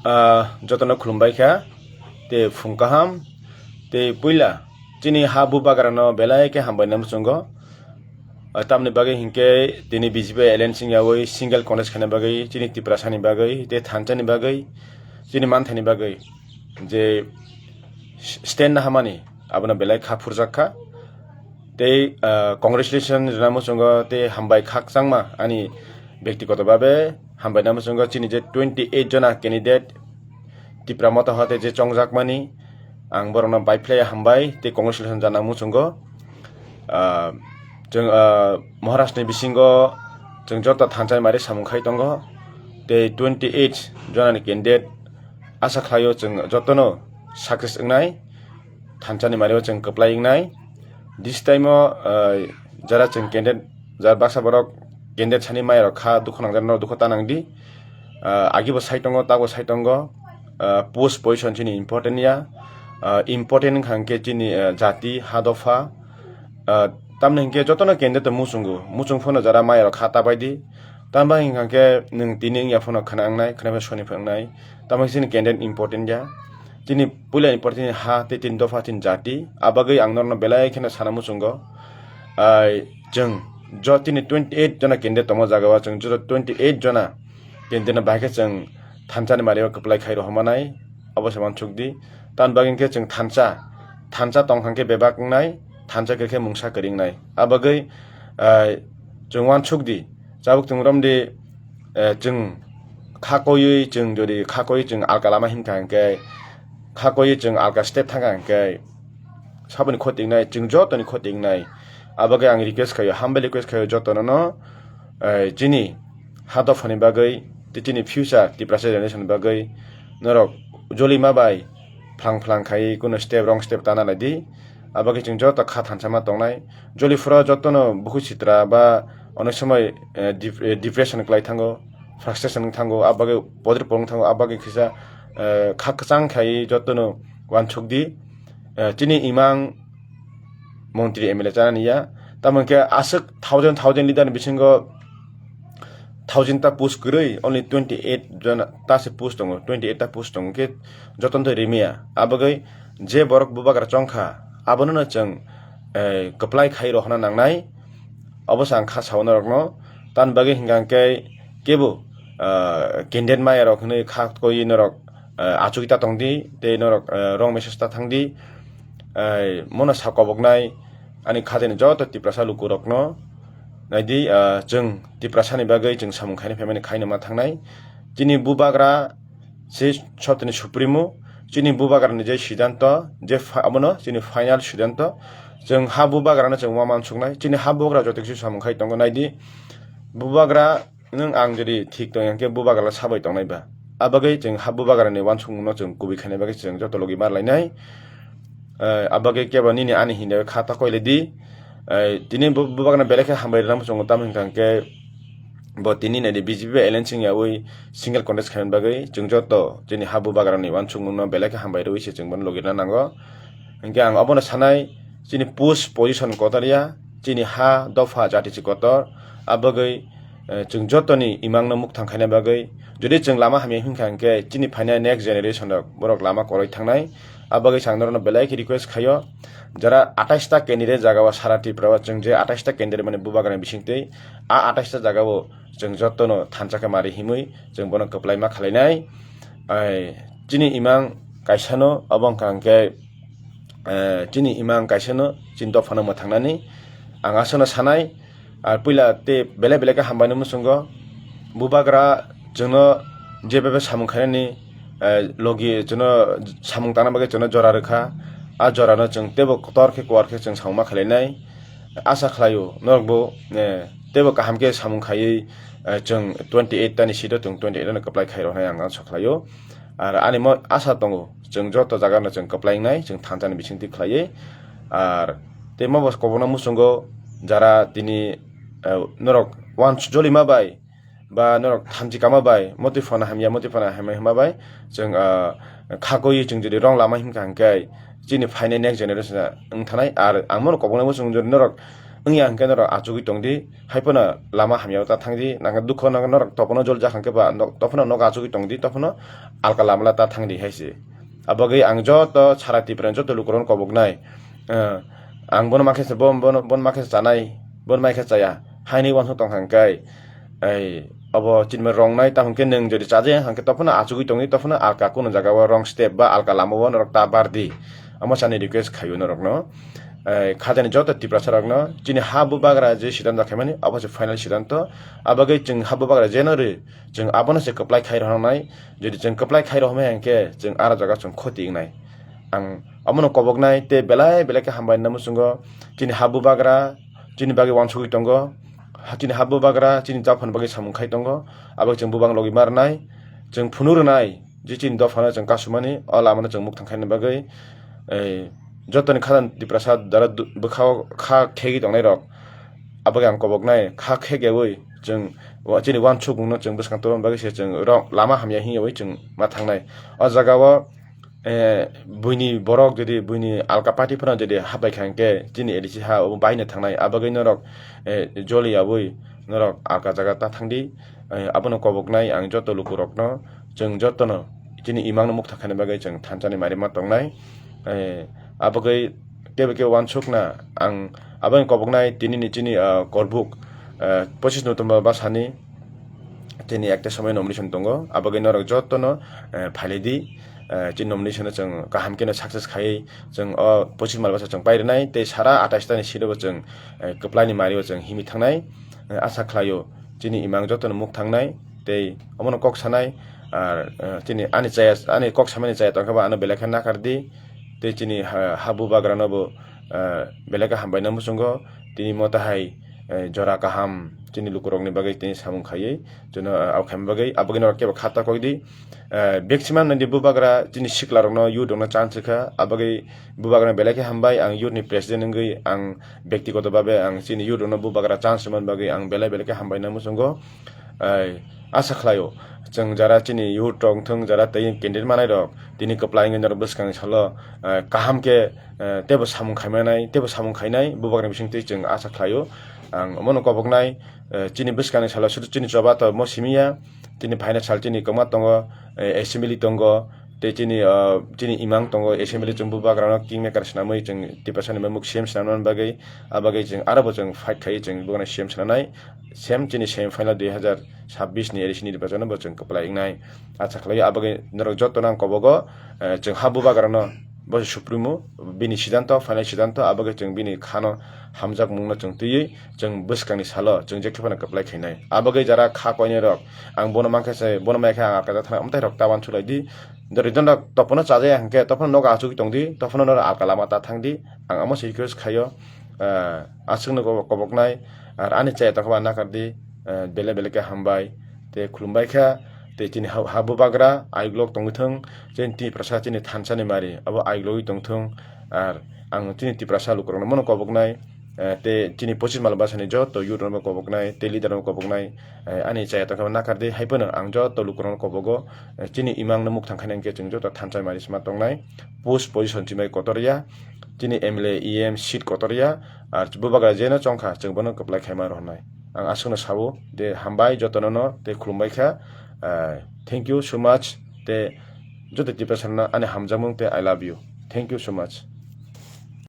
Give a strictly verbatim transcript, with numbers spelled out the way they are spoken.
Ah, jotono khulumbai kha, tei phung kaham, tei puila chini ha bubagrano belai khe hambai nai muchungo. Ah, tamni bagwi hinkhe tini B J P alliance wngyawi single contest khaina bagwi chini Tiprasani bagwi tei thansa ni bagwi chini manthani bagwi je stand hamani abono belai kha phurjak kha. Tei, ah, congratulation rwna muchungo tei hambai khakchangma ani byaktigoto babe hambai na muchungo chini je twenty eight jona candidate Tipra Motha hote je chongjakmani ang borokno bai phlai hambai tei congratulation jana muchungo. Ah, chwng, ah, Maharashtra ni bisingo chwng joto thansa ni mari samung khai tongo tei twenty eight jona ni candidate asa khlaio chwng jotono success wngnai. Thansa ni mari o chwng kwplai wngnai. This time o, ah, jara chwng candidate, jara baksa borok candidate sani maya rok kha dukhu nangjak norok dukhu ta nang di. Ah, agi bo sai tongo, ta bo sai tongo. Ah, post position chini important ya. Ah, important wngkha hwnkhe chini, ah, jati, ha dopha. Ah, tamni hwnkhe jotono candidate muchungo, muchung phano jara maya rok kha ta bai di. Tamo hwnkha hwnkhe nwng tini wngya phano khwna wngnai, khwna phano soni phano wngnai. Tamo chini candidate important ya. Chini puila important ha tei chini dopha chini jati. Abagwi ang norokno belai kheno sana muchungo. Ai, chwng jo chini twenty eight jona candidate tongma jaga o chwng joto twenty eight jona candidate no bahai khe chwng thansa ni mari o kwplai khai rohorma nai. Obo se uansuk di. Tamni bagwi khe chwng thansa, thansa tongkha khe bebak wngnai, thansa khe khe mungsa kwrwi wngnai. Abagwi, ai, chwng uansuk di. Chabuk chwng rom di, eh, chwng kha koiwi chwng jodi kha koiwi chwng alka lama hinkha hinkhe, kha koiwi chwng alka step thangkha hinkhe, saboni khoti wngnai, chwng jotoni khoti wngnai. Abagwi ang request khaio, humble request khaio jotono no, eh, chini ha dophani bagwi tei chini future Tiprasa generation ni bagwi norok jolima bai phlang phlang khai kuno step wrong step tana lai di. Abagwi chwng joto kha thansa ma tongnai. Joli phuru jotono bukhuk sitra ba onek somoi, eh, dep-, eh, depression kwlai thango, frustration wng thango, abagwi podri pong thango, abagwi kisa, eh, kha kwchang khai jotono uansuk di. Eh, chini imang montri M L A chana niya. Tamo hwnkhe aswk thousand thousand leader ni bisingo thousand ta post kwrwi, only twenty eight jona ta se post tongo, twenty eight ta post tongo khe jotono to rimiya. Abagwi je borok bubagra chongkha, abono no chwng, eh, kwplai khai rohorna nangnai. Obo se ang kha sao norokno. Tamni bagwi hwnkha hwnkhe kebo, ah, candidate maya rok hwnwi kha koiwi norok, ah, achugwi ta tong di, tei norok, ah, wrong message ta thang di. Ai, mono sa koboknai ani khatini joto Tiprasa lukurokno nai di, ah, chwng Tiprasani bagwi chwng samung khaina phaimani khaino ma thangnai. Chini bubagra se sotoni supremo, chini bubagrani je siddhanto, je pha-, abono chini final siddhanto. Chwng ha bubagrano chwng uansuknai, chini ha bubagra joto kisi samung khai tongo nai di. Bubagra nwng ang jodi thik tong yang khe bubagra sabai tongnai ba. Abagwi chwng ha bubagrani uansukmungno chwng kubui khaina bagwi chwng joto logi ma lainai. Eh, abagwi kebo nini ani hinwi kha ta koile di. Eh, tini bu-, bubagrano belai khe hambai rwna muchungo, tamo hwnkha hwnkhe bo tini nai di B J P bai alliance wngyawi single contest khaimani bagwi chwng joto chini ha bubagrani uansukmungno belai khe hambai rwui se chwng bono logi rwna nango. Hwnkhe ang obono sanai, chini post position kotor ya, chini ha dopha jati se kotor, abagwi, eh, chwng jotoni imangno mukthang khaina bagwi, jodi chwng lama hamya hinkha hwnkhe chini phainai next generation rok borok lama kwrwi thangnai. Abagwi chwng norokno belai khe request khaio, jara atais ta candidate jaga o sara Tripura o chwng je atais ta candidate mani bubagrani bisingtwi, a atais ta jaga o chwng jotono thansa khe mari himwi chwng bono kwplai ma khlainai. Ai, chini imang kaisano obo wngkha hwnkhe, eh, chini imang kaisano chini dophano mwthangnani ang aswkno sanai. Ar puila tei belai belai khe hambai no muchungo. Bubagra chwngno jebebe samung khainani, eh, logi chwngno samung tangna bagwi chwngno jora rwkha. A jorano chwng teibo kotor khe kuar khe chwng samung ma khlainai. Asa khlaio norokbo, eh, teibo kaham khe samung khaiwi, eh, chwng twenty eight tani seat o chwng twenty eight no kwplai khai roknai ang asa khlaio. Ar ani mo asa tongo, chwng joto jaga no chwng kwplai wngnai, chwng thansa ni bisingtwi khlaiwi. Ar tei mo bo kobokno muchungo jara tini, eh, norok uansuk jolima bai, ba norok thanchi kama bai, motwi phano hamya, motwi phano hamya hwnma bai, chwng, ah, kha koiwi chwng jodi wrong lama hinkha hwnkhe, chini phainai next generation wng thanai. Ar ang bono koboknai bo chwng jodi norok Wngya hwnkhe norok achugwi tongdi, haiphano lama hamyao ta thangdi, nangkhe dukho nangkhe norok topono jolijak hwnkhe ba nok-, tophano nok achugwi tongdi, tophano alka lama ta thangdi hai se. Abagwi ang joto sara Tripura ni joto lukurokno koboknai, eh, ang bono makhe se, bo-, bono, bono makhe se chanai, bono makhe chaya, haini uansuk tongkha hwnkhe, ei, obo chini rong nai, tamo hwnkhe nwng jodi chajaya hwnkhe tophano achugwi tongdi, tophano alka kunu jagao wrong step ba alka lamao norok ta bardi. Omo sani request khaio norokno. Eh, khajani joto Tiprasa rokno chini ha bubagra je siddhanto khaimani, obo se final siddhanto. Abagwi chwng ha bubagra jeno rw, chwng abono se kwplai khai rohornai. Jodi chwng kwplai khai rohormai hwnkhe chwng aro jaga chwng khoti wngnai. Ang omono koboknai tei belai belai khe hambai nang muchungo. Chini ha bubagra chini bagwi uansugwi tongo. Ha, chini ha bubagra chini dophani bagwi samung khai tongo. Abagwi chwng bubang logi ma rwnai, chwng phunuk rwnai. Je chini dophano chwng kasumani, o lamano chwng mukthang khaina bagwi, ei, jotoni khajani Tiprasa dara du-, bwkhao kha khegwi tongnairok, abagwi ang koboknai, kha khegyawi chwng wa-, chini uansukmungno chwng bwskang torna bagwi se chwng rok lama hamya himyawi chwng ma thangnai. O jagao, eh, buini borok jodi buini alka party phano jodi habai kha hwnkhe chini A D C ha obo baina thangnai, abagwi norok, eh, joliyawi norok alka jaga ta thangdi, eh, abono koboknai ang joto lukurokno. Chwng jotono chini imangno mukthang khaina bagwi chwng thansani mari ma tongnai. Eh, abagwi teibo khe uansukna ang aboni koboknai tinini chini, ah, korbuk, ah, pochis November bwsani tini ekta somoi nomination tongo. Abagwi norok jotono, eh, phailai di. Eh, chini nomination no chwng kaham kheno success khaiwi chwng o pochis mal bwsa chwng pai rwnai tei sara atais tani seat o bo chwng, eh, kwplai ni mari o chwng himwi thangnai. Eh, asa khlaio chini imang jotono muk thangnai tei omono kok sanai, ar, eh, chini ani chaya, ani kok samani chaya tongkha ba ano belai khe nakar di, tei chini ha, ha bubagra no bo, eh, belai khe hambai nang muchungo, tini moto hai, eh, jora kaham chini lukurokni bagwi tini samung khaiwi, chwngno, eh, aw khaima bagwi, aboni norok kebo kha ta kok di. Eh, maximum nini bubagra chini siklarokno, youth rokno chance rwkha, abagwi bubagrano belai khe hambai, ang youth ni president wngwi ang byaktigoto bhabe ang chini youth rokno bubagra chance rwmani bagwi ang belai belai khe hambai nang muchungo. Ai, asa khlaio, chwng jara chini youth rok wngthung, jara tei candidate manai rok tini kwplai wngwi norok bwskangni salo, eh, kaham khe, eh, teibo samung khaimanai, teibo samung khainai bubagrani bisingtwi chwng asa khlaio. Ang omono koboknai, eh, chini bwskangni salo sudu chini choba to mo simiya, tini phaina sal chini kwma tongo, eh, assembly tongo, tei chini, ah, chini imang tongo, assembly chwng bubagrano kingmaker swnamwi chwng Tiprasani muk C M swnamnani bagwi, ah bagwi chwng aro bo chwng fight khaiwi chwng bubagrano C M swnamnai, same chini semi final dui hazar chabbish ni A D C ni nirbachano bo chwng kwplai wngnai. Acha khlaio, ah bagwi norok jotono ang kobogo, eh, chwng ha bubagrano bo se supremo, bini siddhanto, final siddhanto, abo khe chwng bini khano hamjakmungno chwng twiwi chwng bwskangni salo chwng je khe phano kwplai khainai. Abo khe jara kha koinai rok, ang bono mankha se, bono maikha ang akada thana, amtwi rok ta uansuk lai di. Dori don rok topono chajaya hwnkhe, tophano nogo achugwi tong di, tophano norok alka lama ta thang di. Ang amo se request khaio, ah, aswkno kobok-, koboknai, ar ani chaya tongkha ba nakar di, ah, belai belai khe hambai. Tei khulumbai kha, tei chini ha, ha bubagra aiglok tongwi thung, chini Tiprasa chini thansa ni mari abo aiglogwi tong thung, ar ang chini Tiprasa lukurokno bono koboknai, eh, tei chini pochis mal bwsani joto youth rokno koboknai, tei leader rokno koboknai, eh, ani chaya tongkha nakar di, hai phano ang joto lukurokno kobogo, eh, chini imang no mukthang khaina hwnkhe chwng joto thansa mari sima tongnai, post position chimai kotor ya, chini M L A, E M seat kotor ya, ar bubagra jeno chongkha chwng bono kwplai khaima rohornai. Ang aswkno sao, de hambai jotono no, tei khulumbai kha. Ah, thank you so much, tei joto Tiprasa no ani hamjakmung tei I love you. Thank you so much.